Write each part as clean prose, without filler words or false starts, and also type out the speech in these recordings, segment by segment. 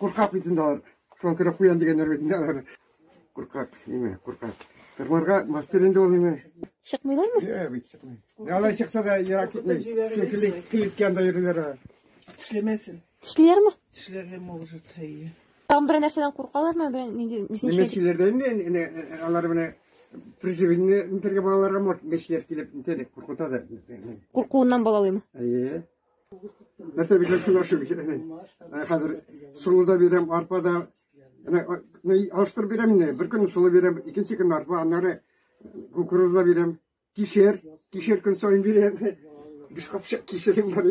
Куркак бит инде алар. Шуңа күрә куян дигәннәр бит инде алар. Куркак, неме, куркак. Тырмарга мастер инде ул неме. Чыкмыйлармы? Юк, бит чыкмый. Алар чыкса да ерак китми. Клеткә анда йөриләр. Тешләмәсен. Тешлиләрме? Тешләргә может, әйе. Тагын бер нәрсәдән куркалармы? Бер нинди үзенчәлек? Мәчеләрдә инде алар менә приживение нитәргә балаларга может мәчеләр килеп нитә куркыта да. Куркуыннан балалыймы? Әйе. Нәрсә бит шул ашый. Хәзер солы да бирәм, арпа да. Алыштырып бирәм инде. Бер көн солы бирәм, икенче көн арпа, аннары кукуруз да бирәм. Кишер, кишер көн саен бирәм. Биш капчык кишерем бар.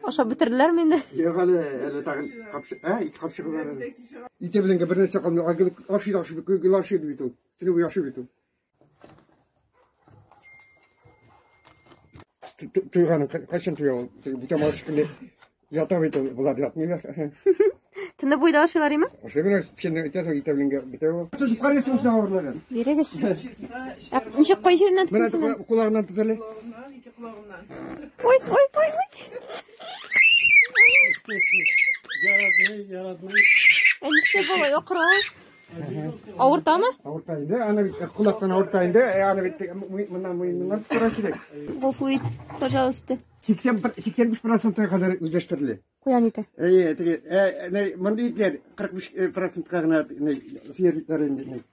Ашап бетерделәрме инде? Юк әле, әле тагын капчык, ә, ике капчык бар әле. Ите белән бер нәрсә калмый. Гел ашый да ашый, гел ашый бит ул. Төне буе ашый бит ул. Туйганы кайчан туя ул? Бүтән мал шикелле ята бит ул, болар ятмыйлар. Төне буе да ашыйлар име? Ашый белән печәнне итәсең, ите белән бетә ул. Тотып карыйсың син авырларын. Бирегез. Ә ничек кай җиреннән тотасың? Менә колагыннан тот әле. Ике колагыннан. Ой, ой, ой, ой. Яратмый, яратмый. Ә нишләп болай акыра ул? Авыртамы? Авырта инде, аны бит колактан авырта инде, аны бит моннан муеннан тотарга кирәк. Гафу ит, пожалуйста. 85 процентка кадәр үзләштерелә. Куян ите. Әйе, теге, мондый итләр 45 процентка гына сыер итләре инде.